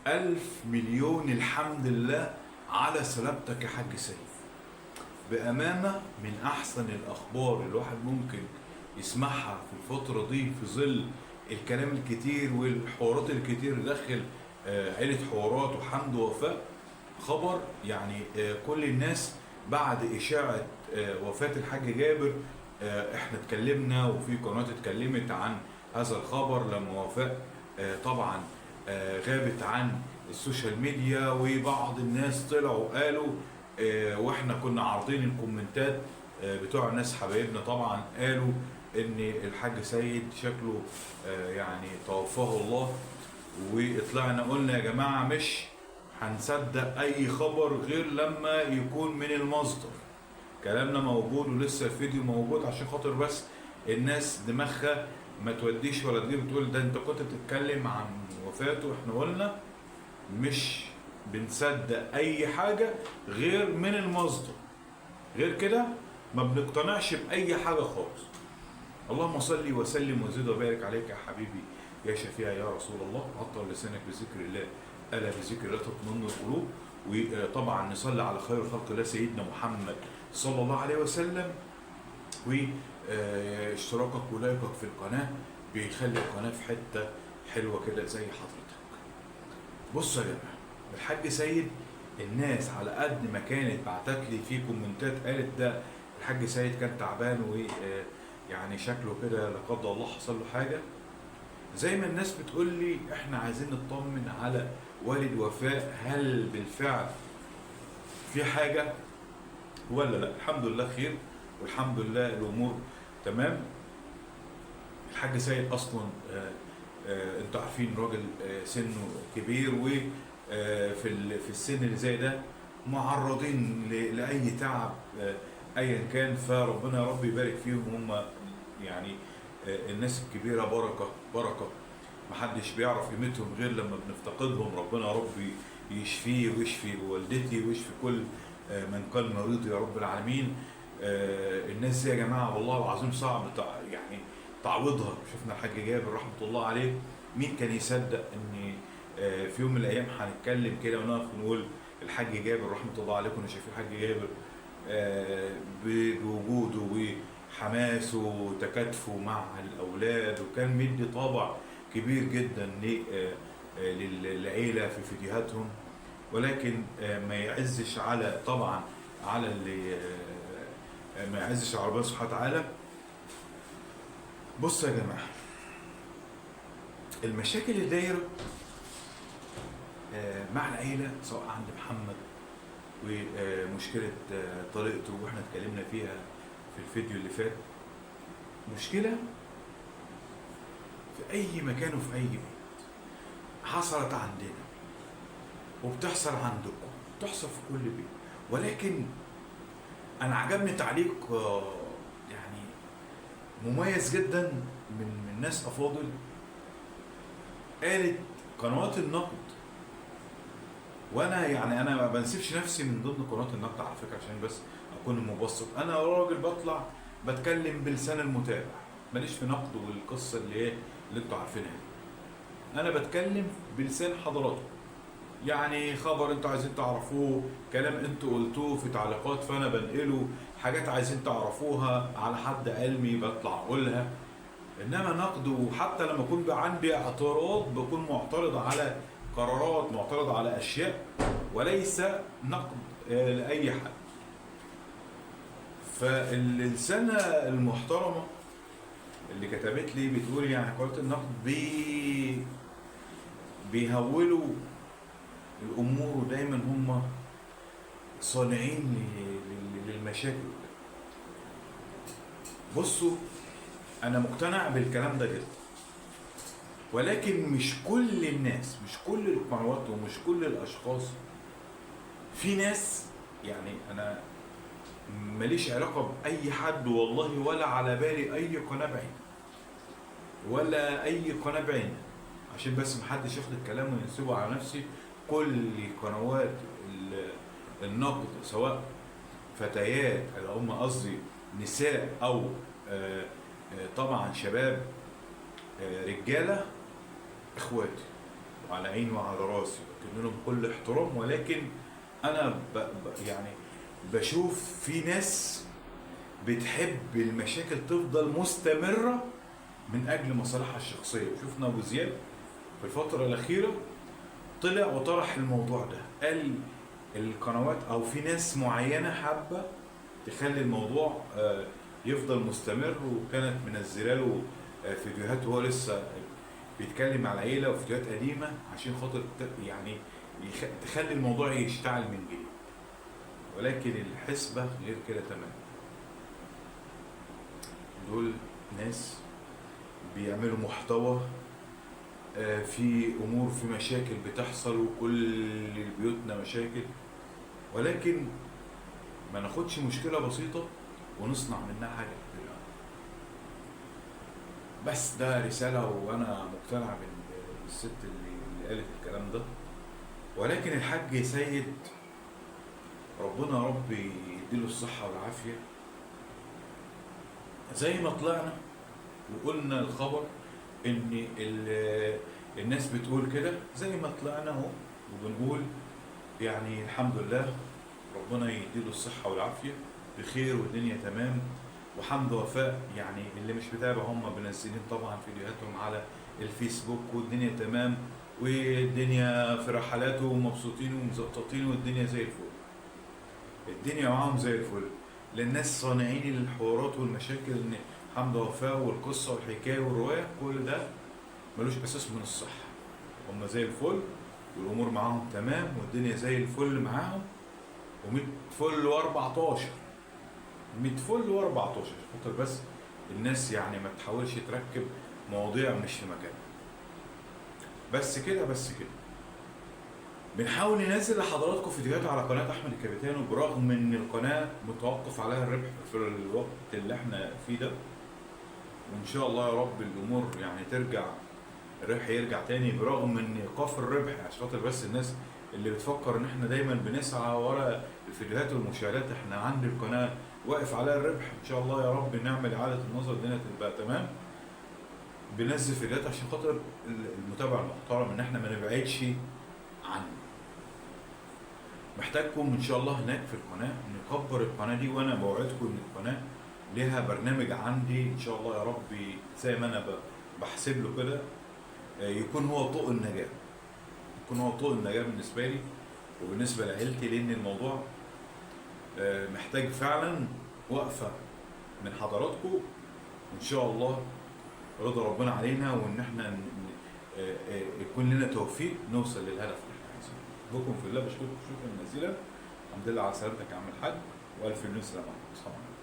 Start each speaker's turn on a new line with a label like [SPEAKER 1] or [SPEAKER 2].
[SPEAKER 1] ألف مليون الحمد لله على سلامتك يا حاج سيد. بأمانة من أحسن الأخبار الواحد ممكن يسمعها في الفترة دي، في ظل الكلام الكتير والحوارات الكتير داخل عيلة حوارات وحمد ووفاء. خبر يعني كل الناس بعد إشاعة وفاة الحاج جابر، احنا اتكلمنا وفي قناة اتكلمت عن هذا الخبر لما وفاء طبعا غابت عن السوشيال ميديا، وبعض الناس طلعوا قالوا واحنا كنا عارضين الكومنتات بتوع الناس حبايبنا، طبعا قالوا ان الحاج سيد شكله يعني توفاه الله، وطلعنا قلنا يا جماعة مش هنصدق اي خبر غير لما يكون من المصدر. كلامنا موجود ولسه الفيديو موجود عشان خاطر بس الناس دماغها ما توديش ولا تجيب تقول ده انت كنت بتتكلم عن وفاته. احنا قلنا مش بنصدق اي حاجة غير من المصدر، غير كده ما بنقتنعش بأي حاجة خالص. اللهم صل وسلم وزد وبارك عليك يا حبيبي يا شفيع يا رسول الله. عطر لسانك بذكر الله، ألا بذكر الله تطمئن القلوب. وطبعا نصلي على خير خلق الله سيدنا محمد صلى الله عليه وسلم. واشتراكك ولايكك في القناة بيخلي القناة في حتة حلوة كده زي حضرتك. بصوا يا جماعة، الحاج سيد الناس على قد ما كانت بعتت لي في كومنتات قالت ده الحاج سيد كان تعبان و يعني شكله كده لا قدر الله حصل له حاجة، زي ما الناس بتقول لي احنا عايزين نطمن على والد وفاء، هل بالفعل في حاجة ولا لا؟ الحمد لله خير والحمد لله الأمور تمام. الحاج سيد أصلا انتوا عارفين راجل سنة كبير، و في السن اللي زي ده معرضين لأي تعب أيا كان، فربنا يا رب يبارك فيهم. هم يعني الناس الكبيرة بركة بركة، محدش بيعرف قيمتهم غير لما بنفتقدهم. ربنا يا رب يشفيه ويشفي والدتي ويشفي كل من كان مريض يا رب العالمين. الناس دي يا جماعة والله العظيم صعب يعني تعويضها. شفنا الحاج جابر رحمة الله عليه، مين كان يصدق ان في يوم من الايام هنتكلم كده ونقف ونقول الحاج جابر رحمة الله عليه. كنا شايفين الحاج جابر بوجوده وحماسه وتكاتفه مع الاولاد، وكان مدي طابع كبير جدا للعيلة في فيديوهاتهم. ولكن ما يعزش على طبعا على اللي ما يعزش على ربنا سبحانه وتعالى. بصوا يا جماعة، المشاكل اللي دايرة مع العيلة سواء عند محمد ومشكلة طريقته واحنا اتكلمنا فيها في الفيديو اللي فات، مشكلة في اي مكان وفي اي بيت حصلت عندنا وبتحصل عندكم، بتحصل في كل بيت. ولكن انا عجبني تعليق يعني مميز جدا من ناس افاضل، قالت قنوات النقد، وانا يعني انا ما بنسيبش نفسي من ضمن قنوات النقد على فكرة عشان بس اكون مبسط. انا راجل بطلع بتكلم بلسان المتابع، ماليش في نقد والقصه اللي ايه اللي انتوا عارفينها دي. انا بتكلم بلسان حضراتكم، يعني خبر انتوا عايزين تعرفوه، كلام انتوا قلتوه في تعليقات فانا بنقله، حاجات عايزين تعرفوها على حد علمي بطلع اقولها. انما نقد، وحتى لما اكون عندي اعتراض بكون معترض على قرارات، معترض على اشياء، وليس نقد لاي حد. فالإنسانة المحترمة اللي كتبت لي بتقول يعني قناة النقد بيهولوا الأمور ودايما هم صانعين للمشاكل. بصوا، أنا مقتنع بالكلام ده جدا، ولكن مش كل الناس، مش كل القنوات ومش كل الأشخاص. في ناس يعني أنا ماليش علاقة بأي حد والله، ولا على بالي أي قناة بعينها ولا أي قناة بعينها، عشان بس محدش ياخد الكلام وينسبه على نفسي. كل قنوات النقد سواء فتيات اللي هم قصدي نساء أو طبعا شباب، رجالة، إخواتي وعلى عيني وعلى راسي، بكن لهم كل احترام، ولكن انا يعني بشوف في ناس بتحب المشاكل تفضل مستمرة من اجل مصالحها الشخصية. شفنا ابو زياد في الفترة الاخيرة طلع وطرح الموضوع ده، قال القنوات او في ناس معينة حابة تخلي الموضوع يفضل مستمر، وكانت منزله له فيديوهات وهو لسه بيتكلم على العيلة وفيديوهات قديمة عشان خاطر يعني تخلي الموضوع يشتعل من جديد. ولكن الحسبة غير كده تماما. دول ناس بيعملوا محتوى، في امور، في مشاكل بتحصل، وكل بيوتنا مشاكل، ولكن ما ناخدش مشكلة بسيطة ونصنع منها حاجة كبيرة. بس ده رسالة، وانا مقتنع بالست اللي قالت الكلام ده. ولكن الحاج سيد ربنا يا رب يديله الصحة والعافية، زي ما طلعنا وقلنا الخبر ان الناس بتقول كده، زي ما طلعنا اهو وبنقول يعني الحمد لله ربنا يديله الصحة والعافية بخير والدنيا تمام. وحمد وفاء يعني اللي مش متابع هم منزلين طبعا فيديوهاتهم على الفيسبوك، والدنيا تمام والدنيا في رحلاته ومبسوطين ومزقططين والدنيا زي الفل، الدنيا معاهم زي الفل. للناس صانعين الحوارات والمشاكل ان حمد وفاء والقصه والحكاية والرواية كل ده ملوش اساس من الصحة. هم زي الفل والامور معاهم تمام والدنيا زي الفل معاهم، و100 فل و14، 100 فل و14، خاطر بس الناس يعني ما تحاولش تركب مواضيع مش في مكانها. بس كده بس كده. بنحاول ننزل لحضراتكم فيديوهات على قناة أحمد الكابيتانو، برغم إن القناة متوقف عليها الربح في الوقت اللي احنا فيه ده، وإن شاء الله يا رب الأمور يعني ترجع، الربح يرجع تاني برغم إن إيقاف الربح، عشان خاطر بس الناس اللي بتفكر إن احنا دايما بنسعى ورا الفيديوهات والمشاهدات، احنا عند القناة واقف عليها الربح. إن شاء الله يا رب نعمل إعادة النظر، الدنيا تبقى تمام. بننزل فيديوهات عشان خاطر المتابع المحترم إن احنا ما نبعدش عنه. محتاجكم ان شاء الله هناك في القناة نكبر القناة دي، وانا بوعدكم ان القناة لها برنامج عندي ان شاء الله يا رب، زي ما انا بحسب له كده، يكون هو طوق النجاة، يكون هو طوق النجاة بالنسبة لي وبالنسبة لعيلتي، لان الموضوع محتاج فعلا وقفه من حضراتكم. ان شاء الله رضا ربنا علينا، وان احنا يكون لنا توفيق نوصل للهدف اللي احنا عايزينه. بكم في الله، بشكركم شكرا جزيلا. الحمد لله على سلامتك يا عم الحاج، والف مليون سلامه عليكم.